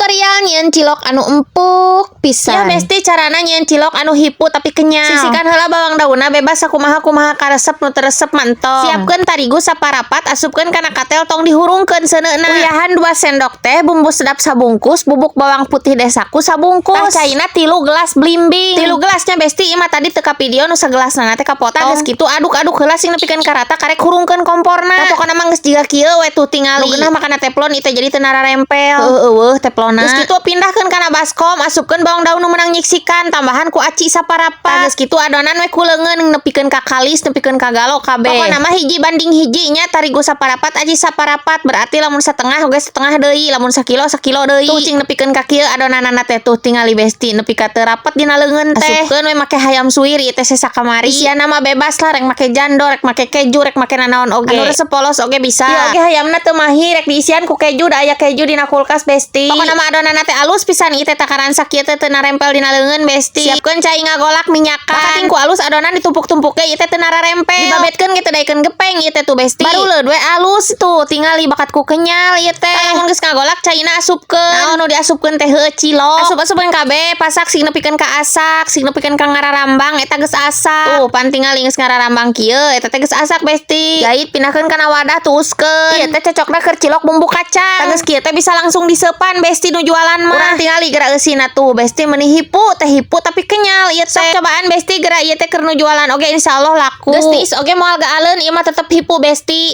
Tutorial nyieun cilok anu empuk pisan. Ya Besti, carana nyieun cilok anu hipu tapi kenyal. Sisihkan heula bawang daunna, bebas sakumaha kumaha karesep, nu teu resep mah entong. Siapkeun tarigu saparapat, asupkeun kana katel, tong dihurungkeun seuneuna. Uyahan 2 sendok teh, bumbu sedap sabungkus, bubuk bawang putih desaku sabungkus. Tah, caina 3 gelas blimbing. 3 gelasnya, Besti, ieu mah tadi teu ka video nu sagelasna teh kapotong. Tah, geus kitu aduk-aduk heula sing nepikeun ka rata, karek hurungkeun komporna. Tah, pokona mah geus jiga kieu we tuh, tingali. Nu geunah makana teflon ieu teh, jadi teu nararempel. Heueuh eueuh teflonna. Geus kitu pindahkeun kana baskom, asupkeun bawang daun nu meunang nyiksikan, tambahan ku aci saparapat. Tah, geus kitu adonan we ku leungeun nepikeun ka kalis, nepikeun ka galo kabeh. Pokona mah 1:1 nya, tarigu saparapat, aci saparapat, berarti lamun setengah oge setengah deui, lamun sakilo sakilo deui. Tuh, cing nepikeun ka kieu adonanana teh tuh, tingali Besti, nepi ka teu rapet dina leungeun teh. Asupkeun we make hayam suwir ieu teh sesa kamari. Isianna mah bebas lah, rek make jando, rek make keju, rek make nanaon oge. Anu resep polos oge bisa. Ieu oge hayamna teu mahi, rek diisian ku keju, da aya keju dina kulkas, Besti. Pokona mah adonanna teh alus pisan ieu teh, takaran sakieu teh teu narempel dina leungeun, Besti. Siapkeun cai ngagolak minyakan. Bakating ku alus adonan ditumpuk-tumpuk ge ieu teh teu nararempel. Dibabetkeun ge teu daekeun gepeng ieu teh tuh, Besti. Baruleud we alus tuh, tingali bakat ku kenyal ieu teh. Lamun geus ngagolak, caina asupkeun. Naon nu diasupkeun teh? Heueuh, cilok. Asup-asupkeun kabeh, pasak sing nepikeun ka asak, sing nepikeun ka ngararambang eta geus asak. Tuh, pan tingali geus ngararambang kieu, eta teh geus asak, Besti. Jait pindahkeun kana wadah, tuuskeun. Ieu teh cocokna keur cilok bumbu kacang. Tah, geus kieu teh bisa langsung diseupan, Besti, nu jualan mah. Urang tingali geura eusina tuh, Besti, meuni hipu teh, hipu tapi kenyal ieu teh. Sok cobaan, Besti, geura ieu teh keur nu jualan oge insyaallah laku. Geus tiis oge moal gaaleun, ieu mah tetep hipu, Besti.